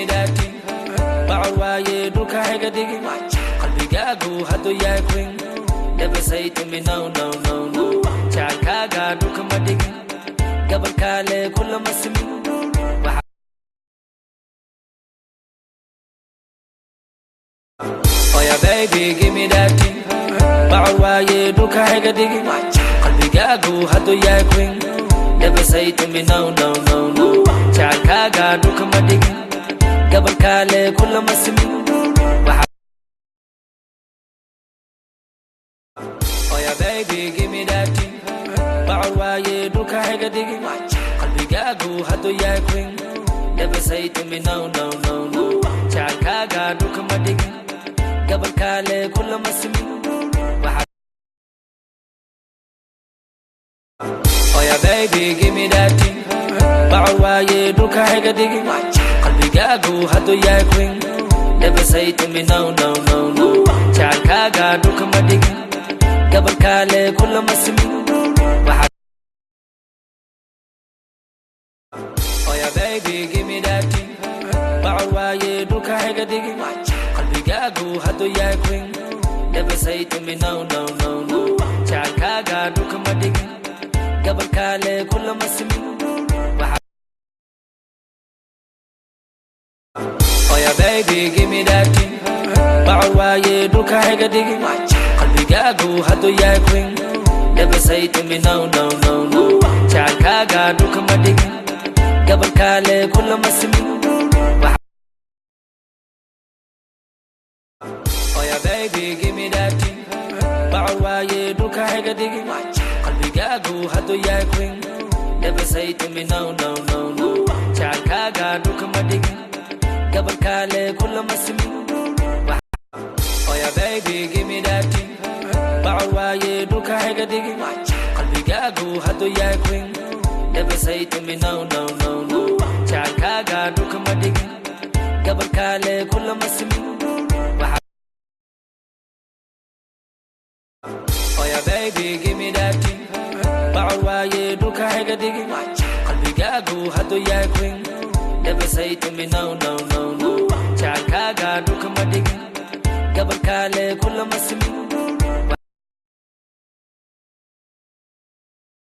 me that thing. Bacor waaye dhulka hayga dhigin. Qalbigaagu hadduu yahay queen, never say to me no, no, no, no. Jacaylkaaga dhulka ma dhigin, gabalkaale kulama simin. Oh yeah, baby, give me that thing. Bacor waaye dhulka hayga dhigin. Qalbigaagu hadduu yahay queen, never say to me no, no, no, no. Jacaylkaaga dhulka ma dhigin, gabalkaale kulama simin. Oh yeah, baby, give me that thing. Bacor waaye dhulka hayga dhigin. Qalbigaagu hadduu yahay queen, never say to me no, no, no, no. Jacaylkaaga dhulka ma dhigin, gabalkaale kulama simin. Oh yeah, baby, give me that thing. Bacor waaye dhulka hayga dhigin. Qalbigaagu hadduu yahay queen, never say to me no, no, no, no. Jacaylkaaga dhulka ma dhigin, gabalkaale kulama simin. Oh yeah, baby, give me that thing. Bacor waaye dhulka hayga dhigin. Qalbigaagu hadduu yahay queen, never say to me no, no, no, no. Jacaylkaaga dhulka ma dhigin, gabalkaale kulama simin. Oh yeah, baby, give me that thing. Bacor waaye dhulka hayga dhigin. Qalbigaagu hadduu yahay queen, never say to me no, no, no, no. Jacaylkaaga dhulka ma dhigin, gabalkaale kulama simin. Oh yeah, baby, give me that thing. Bacor waaye dhulka hayga dhigin. Qalbigaagu hadduu yahay queen, never say to me no, no, no, no. Jacaylkaaga dhulka ma dhigin, gabalkaale kulama simin. Oh yeah, baby, give me that thing. Bacor waaye dhulka hayga dhigin. Qalbigaagu hadduu yahay queen, never say to me no, no, no, no. Jacaylkaaga dhulka ma dhigin, gabalkaale kulama simin. Oh yeah, baby, give me that thing. Bacor waaye dhulka hayga dhigin. Qalbigaagu hadduu yahay queen, never say to me no, no, no, no. Jacaylkaaga dhulka ma dhigin, gabalkaale kulama simin.